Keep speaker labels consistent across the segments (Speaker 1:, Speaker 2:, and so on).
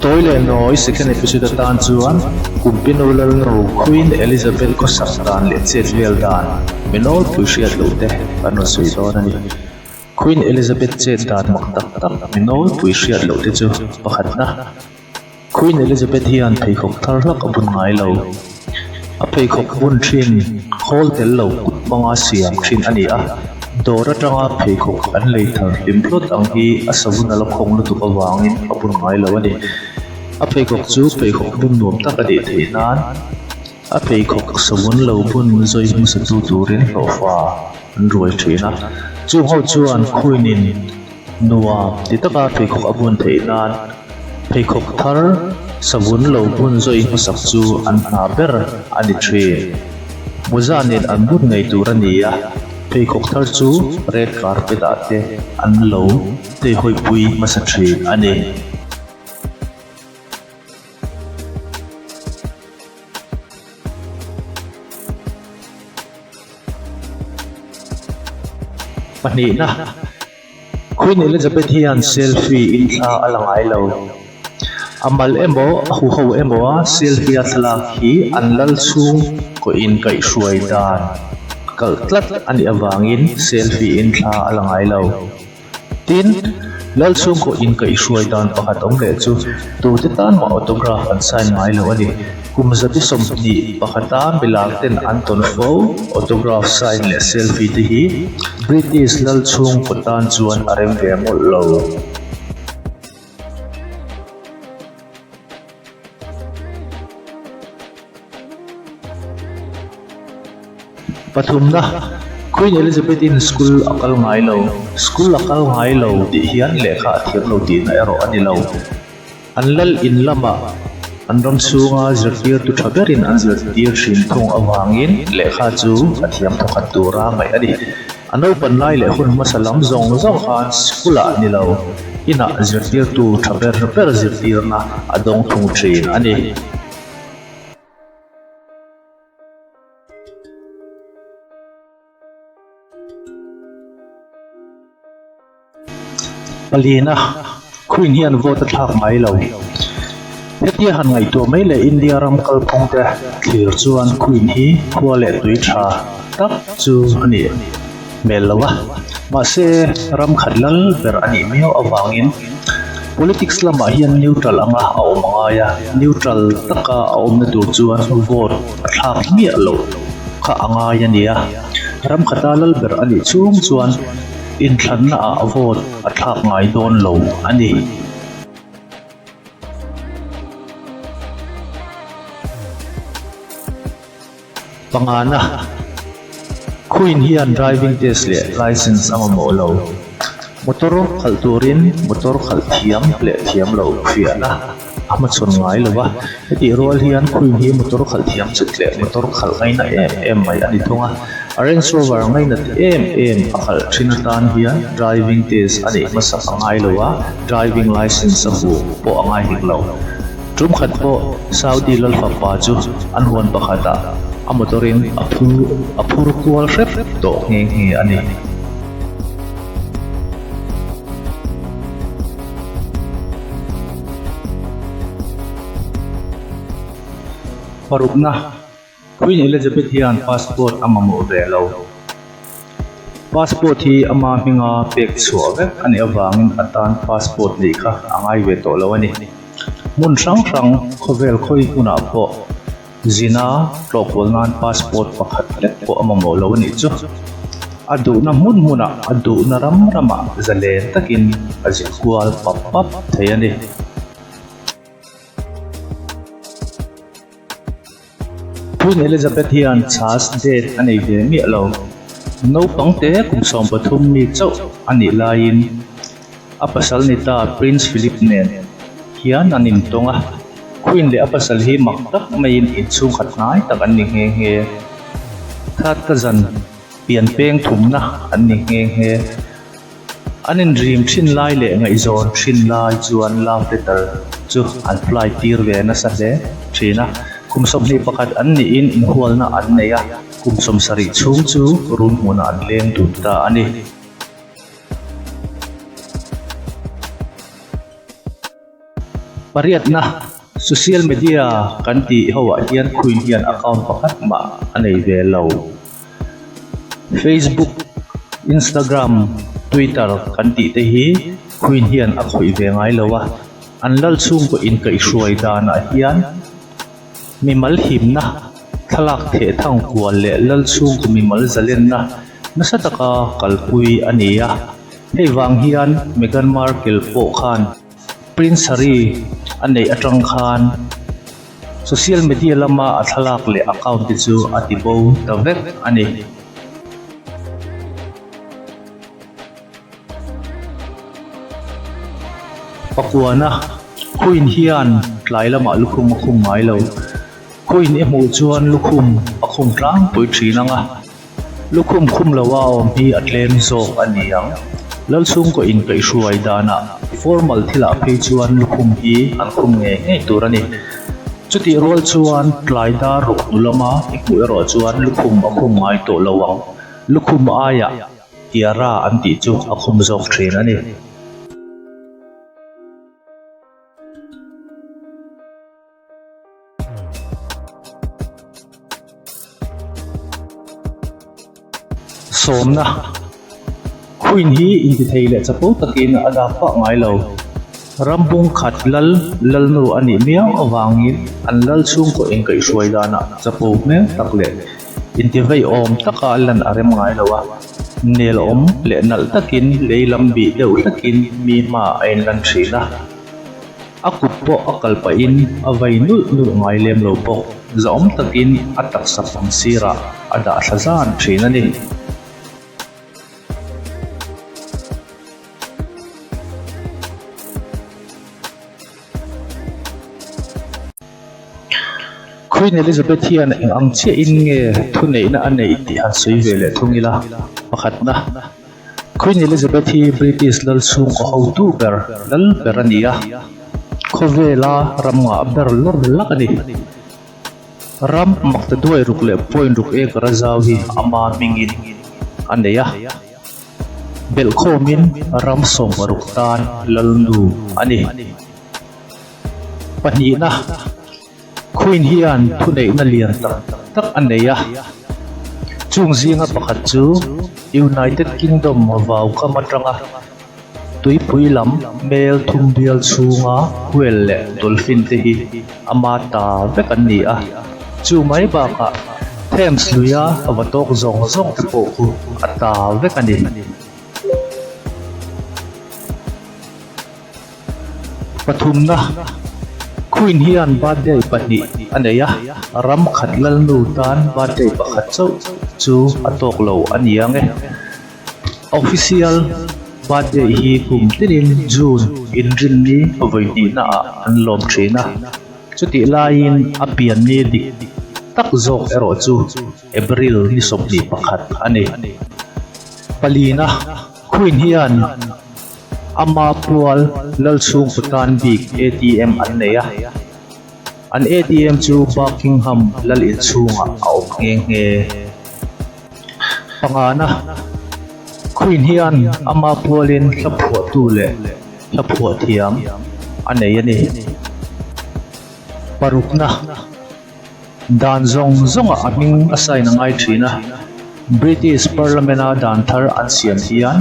Speaker 1: Tawi leh nawi second episode atan chuan Kumpinu Lalnu Queen Elizabeth khawsak dan leh chet vel dan mi nawlpui hriat loh te kan rawn sawi dawn a ni. Queen Elizabeth chet dan mak tak tak mi nawlpui hriat loh te chu pakhatna. Queen Elizabeth hian pheikhawk thar hlak a bun ngai lo. A pheikhawk bun thin khawl tel lo kut hmanga siam thin a ni a, dawr atanga pheikhawk an lei thar hlim hlawt ang hi a savun a la khawng lutuk avangin a bun ngai lo a ni. A pheikhawk chu pheikhawk bun nuam tak a nih theih nan a pheikhawk savun lo bun zawi hmasatu turin hlawhfa an ruai thin a. Chung ho chuan Queen-in Nuam ti taka pheikhawk a bun theih nan pheikhawk thar savun lo bun zawih hmasak chu an hna ber a ni thin. Mawza nen an bun ngei tur a ni a, pheikhawk thar chu red carpet ah te an lo teihawi pui hmasa thin a ni. Pahnihna, Queen Elizabeth hian selfie in thla a la ngai lo. A mal emaw a huho emaw a selfie a thlalak hi an lal chhung kawhin kaihhruai dan kalh tlat a nih avangin selfie in thla a la ngai lo. Tin, Lalchhungkaw inkaihhruai dan pakhat awm leh chu tute tan mah autograph an sign ngai lo a ni. Kum 121 a milar ten an tawn fo autograph sign leh selfie te hi British Lalchhungkaw tan chuan a rem ve mawlh lo. Pathumna, Queen Elizabeth in school a kal ngai lo. School a kal ngai lo tih hian lehkha a thiam lo tihna erawh a ni lo. An lal in lamah an ram chhunga zirtirtu tha berin an zirtir thin thung avangin lehkha chu a thiam thawkhat tura ngaih a ni. A naupan lai leh hun hmasa lam zawng zawng khan school ah ni lo, inah zirtirtu tha ber ber zirtirna a dawng thung thin a ni. Palina, Queen hian vote a thlak ngai lo. Hetia han ngaihtuah mai leh India ram kalphung te thlir chuan Queen hi khua leh tui tha tak chu a nih hmel lo a. Mahse, ram khat lal ber a nih miau avangin politics lamah hian neutral anga a awm a ngai a, neutral taka a awmna tur chuan vote a thlak miah loh kha a ngai a nia. Ram khata lal ber a nih chhung chuan inthlanna ah vote a thlak ngai dawn lo a ni. Pangana, Queen hian driving test leh licence a mamawh lo. Motor khalh turin motor khalh thiam leh thiam loh fiahna a hmachhawn ngai lo va. Hetih rual hian Queen hi motor khalh thiam chut leh motor khalh ngaina em em mai a ni thung a. A Range Rover ngainat em em a khalh thin atan hian driving test a neih hmasak a ngai lo a, driving licence a hmu pawh a ngai hek lo. Tum khat pawh Saudi Lalfapa chu an huan pakhatah a motor-in a phur a phur kual hrep tawh nghe nghe a ni. Parukna, Queen Elizabeth hian passport a mamawh ve lo. Passport hi ama hminga pek chhuah vek a nih avangin a tan passport neih kha a ngai ve tawh lo a ni. Hmun hrang hrang khawvel khawi hmunah pawh zina tlawhkual nan passport pakhat lek pawh a mamawh lo a nih chu. A duhna hmun hmunah a duhna ram ramah zalen takin a zin kual pap pap thei a ni. Queen Elizabeth hian chhas date a nei ve miah lo. Naupang te kum 13 mi chauh a nih laiin a pasal ni ta Prince Philip nen hian an intawng a. Queen leh a pasal hi mak tak maiin inchhungkhat hnai tak an ni nghe nghe. Third cousin pian peng thumna an ni nghe nghe. An inrim thin lai leh ngaihzawn thin lai chuan love letter chu an fly tir ve nasa hle thin a. Kum 21 an nihin inhualna an nei a, kum 70 chhung chu run hmunah an leng dun ta a ni. Pariatna, Social media kan tih ho ah hian Queen hian account pakhat mah a nei ve lo. Facebook, Instagram, Twitter kan tih te hi Queen hian a khawih ve ngai lo a, an lal chhungkaw inkaihhruai danah hian mimal himna, thlalak theh thang kual leh lal chhungkaw mimal zalenna nasa taka kalpui a ni a. Hei vang hian Meghan Markle pawh khan Prince Harry a neih atang khan social media lama a thlalak leh account te chu a ti bo ta vek a ni. Pakuana, Queen hian tlai lamah lukhum a khum ngai lo. Queen i hmuh chuan lukhum a khum tlangpui thin ang a. Lukhum khum loa awm hi a tlem zawk a ni ang. Lalchhungkaw inkaihhruai danah formal thilah phei chuan lukhum hi an khum ngei ngei tur a ni. Chutih rual chuan tlai dar ruk hnu lama i hmuh erawh chuan lukhum a khum ngai tawh lo ang. Lukhum aiah tiara an tih chu a khum zawk thin a ni. Sawmna, Queen hi intithei leh chapo takin a dak pah ngai lo. Ram bung khat lal lalnu a nih miau avangin an lal chhungkaw inkaihhruai danah chapo hmel tak leh intiveiawm taka lan a rem ngai lo a. Nelawm leh nalh takin lei lam bih deuh hlekin mi hmaah a inlan thin a. A kut pawh a kal pahin a vai nulh nulh ngai lem lo bawk. Zahawm takin a taksa pang sirah a dah thla zan thin a ni. Queen Elizabeth hian eng ang chiahin nge thuneihna a neih tih han sawi ve leh thung ila, pakhatna. Queen Elizabeth hi British lal chhungkaw hotu ber lal ber a ni a, khawvela ram ngah ber lawr lak a ni. Ram makta duai ruk leh point ruk acre a zau hi ama hmingin a nei a, belhkhawmin ram 16 tan lalnu a ni. Pahnihna. Queen hian thuneihna lian tak tak a nei a, chung zinga pakhat chu United Kingdom vaukam atanga tuipui lam mel thum bial chhunga whale leh dolphin te hi ama ta vek an ni a, chu mai bakah Thames luia va tawk zawng zawng te pawh khu a ta vek a ni. Pathumna, Queen hian birthday pahnih a nei a, ram khat lalnu tan birthday pakhat chauh chu a tawk lo a ni ang e. Official birthday hi kum tinin June inrinni vawi hnihna ah an lawm thin a, chutih laiin a pianni dik tak zawk erawh chu April ni 21 a ni. Palina, Queen hian Ama pual Lalchhungkaw tan bik ATM an nei a, an ATM chu Buckingham lal inchhungah a awm nghe nghe. Pangana, Queen hian ama pualin hla phuahtu leh hla phuah thiam a nei a ni. Parukna. Dan zawng zawngah a hming a sign a ngai thin a, British Parliament-a dan thar an siam hian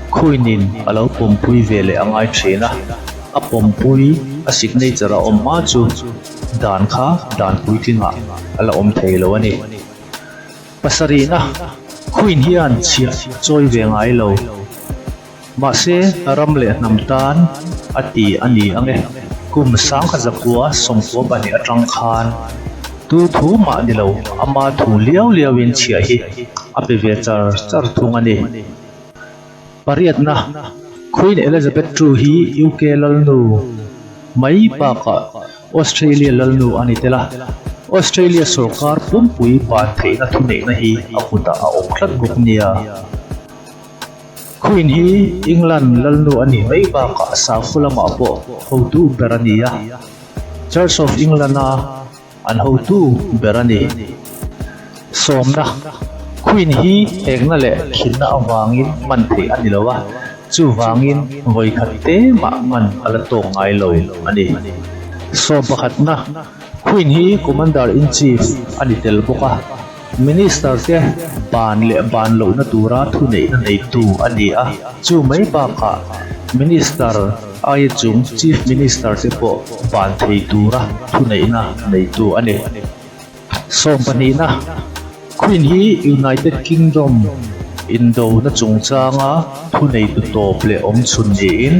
Speaker 1: Queen-in a lo pawmpui ve leh a ngai thin a, a pawmpui a signature a awm hma chu dan kha dan puitlingah a la awm thei lo a ni. Pasarihna, Queen hian chhiah chawi ve ngai lo. Mahse, ram leh hnam tan a ti a ni ang e. Kum 1992 atang khan tu thu mah ni lo, ama thu liau liauin chhiah hi a pe ve char char thung a ni. Pariatna, Queen Elizabeth ii hi UK lalnu mai bakah Australia lalnu a ni tel a, Australia sorkar pumpui ban theihna thuneihna hi a kutah a awm tlat bawk nia. Queen hi England lalnu a nih mai bakah sakhaw lamah pawh hotu ber a ni a, Church of England-a an hotu ber a ni. Sawmna, Queen hi hekna leh khinna avangin man theih a ni lo a, Chuvangin vawi khat te mah ngan a la tawk ngai lo a ni. Sawm pakhatna, Queen hi Commander-in-Chief a ni tel bawk a, Minister te ban leh ban lohna tura thuneihna neitu a ni a, chu mai bakah Minister aia chung Chief Minister te pawh ban thei tura thuneihna neitu a ni. Sawm pahnihna, Queen hi United Kingdom indona chungchanga thuneitu tawp leh awmchhun niin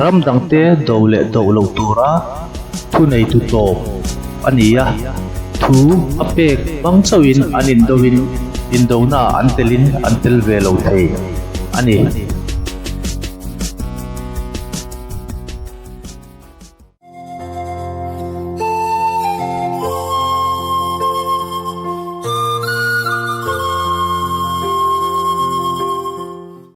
Speaker 1: ram dangte do leh do lo tura thuneitu tawp a ni a, thu a pek hmang chauhin an indoin indonaah an telin an tel ve lo thei a ni.